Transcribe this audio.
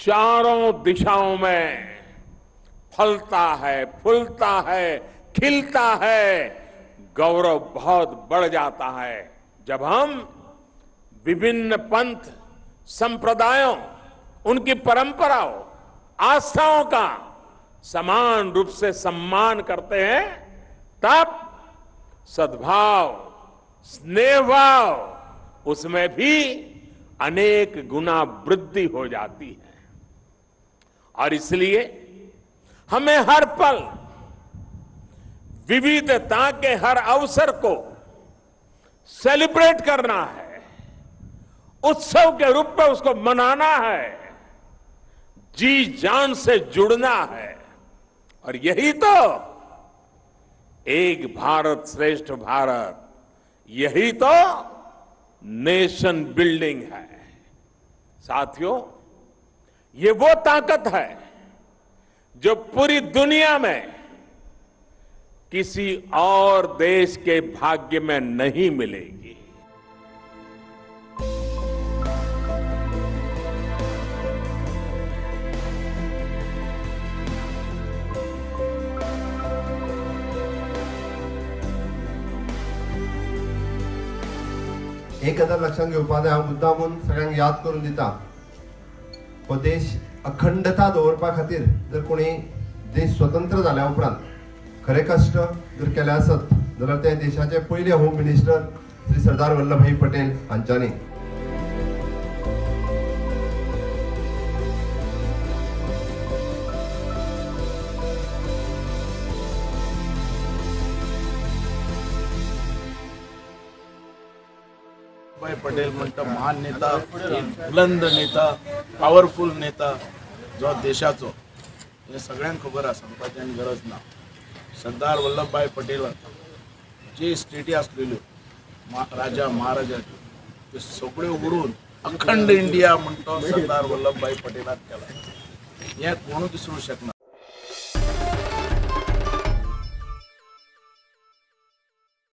चारों दिशाओं में फलता है, फूलता है, खिलता है, गौरव बहुत बढ़ जाता है। जब हम विभिन्न पंथ, संप्रदायों, उनकी परंपराओं, आस्थाओं का समान रूप से सम्मान करते हैं, तब सद्भाव, स्नेहभाव, उसमें भी अनेक गुना वृद्धि हो जाती है। और इसलिए हमें हर पल विविधता के हर अवसर को सेलिब्रेट करना है, उत्सव के रूप में उसको मनाना है, जी जान से जुड़ना है। और यही तो एक भारत श्रेष्ठ भारत, यही तो नेशन बिल्डिंग है। साथियों, ये वो ताकत है जो पूरी दुनिया में किसी और देश के भाग्य में नहीं मिलेगी। एक गजाल लक्षात घेवपा जाय, हांव मुद्दामून सगळ्यांक याद करून दिता, हो देश अखंडता दवरपा खातीर जर कोणी देश स्वतंत्र जाल्या उपरांत खरे कश्ट जर केले आसत जाल्यार ते देशाचे पयले होम मिनिस्टर श्री सरदार वल्लभभाई पटेल हांच्यांनी। पटेल म्हणटा महान नेता, बुलंद नेता, पावरफुल नेता जो देशाचो, हें सगळ्यांक खबर आसा, सांगपाची आनी गरज ना। सरदार वल्लभभाई पटेलान जी स्टेटी आसलेल्यो राजा महाराजाच्यो त्यो सगळ्यो उडून अखंड इंडिया म्हणटो सरदार वल्लभभाई पटेलान केला, हें कोणूच विसरूंक शकना।